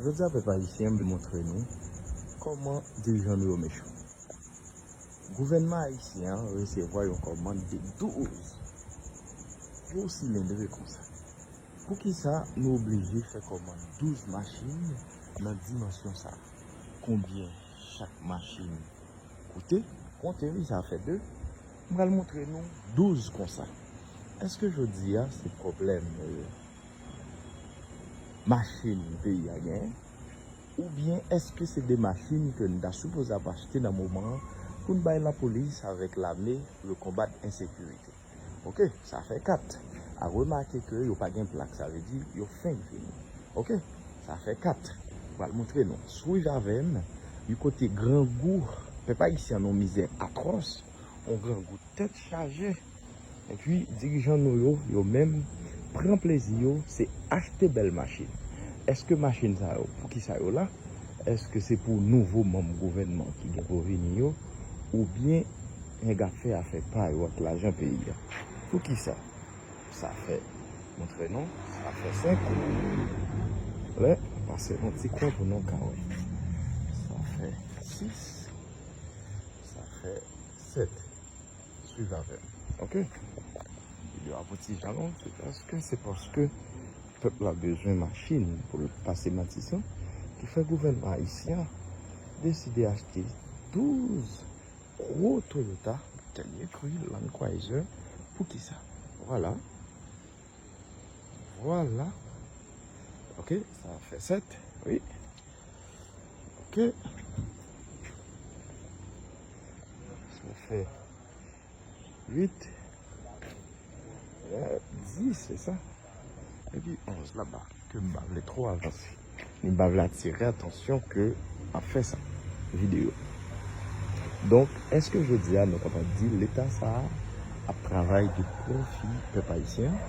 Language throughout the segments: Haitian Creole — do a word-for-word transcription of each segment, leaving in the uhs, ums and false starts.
Jodi a, pèp ayisyen, m vle montre nou kòman dirijan nou yo mechan. Gouvènman ayisyen an resevwa yon kòmann de douz gwo silendre konsa. Poukisa nou oblije fè kòmann douz machin nan dimansyon sa a? Konbyen chak machin koute? Konte wi, sa fè de. M pral montre nou douz konsa. Èske jodi a se pwoblèm, euh, machin peyi a genyen? Oubyen èske se de machin ke n ta sipoze ap achte nan moman an pou n bay lapolis avèk lame yo konbat ensekirite? Oke, sa fè kat. A remake ke yo pa gen plak, sa vle di yo fenk vini. Oke, sa fè kat. M pral montre nou. Swiv avè m, yon kote grangou, pèp ayisyen nan yon mizè atwòs, yon grangou tèt chaje. Epi, dirijan nou yo, yo menm, pran plezi yo, se achte bèl machin. Èske machin sa yo, poukisa yo la? Èske se pou nouvo manm gouvènman ki gen pou vini yo? Oubyen nèg ap fè afè pa yo ak lajan peyi a? Poukisa? Sa fè, montre nou, sa fè senk. Lè, pase yon ti kwen pou nou ka wè. Sa fè sis. Sa fè sèt. Swiv avè m. Oke? Videyo a pou ti jan long, se paske, se paske pèp la bezwen machin pou l pase Matisan, ki fè gouvènman ayisyen an deside achte douz gwo Toyota, dènye kri, Land Cruiser. Poukisa? Vwala. Vwala. Oke, sa fè sèt. Wi. Oke. Sa fè uit. Dis, se sa. Epi onz laba, ke m pa vle twò avanse. Ni m pa vle atire atansyon ke m ap fè sa, videyo. Donk, èske jodi a nou kapab di Leta sa a ap travay de pwofi pèp ayisyen an?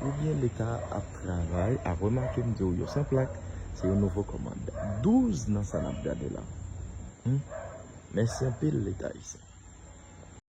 Oubyen Leta ap travay, a remake m di w yo san plak, se yon nouvo kòmand. Douz nan sa n ap gade la. Hmm? Mèsi anpil, Leta ayisyen.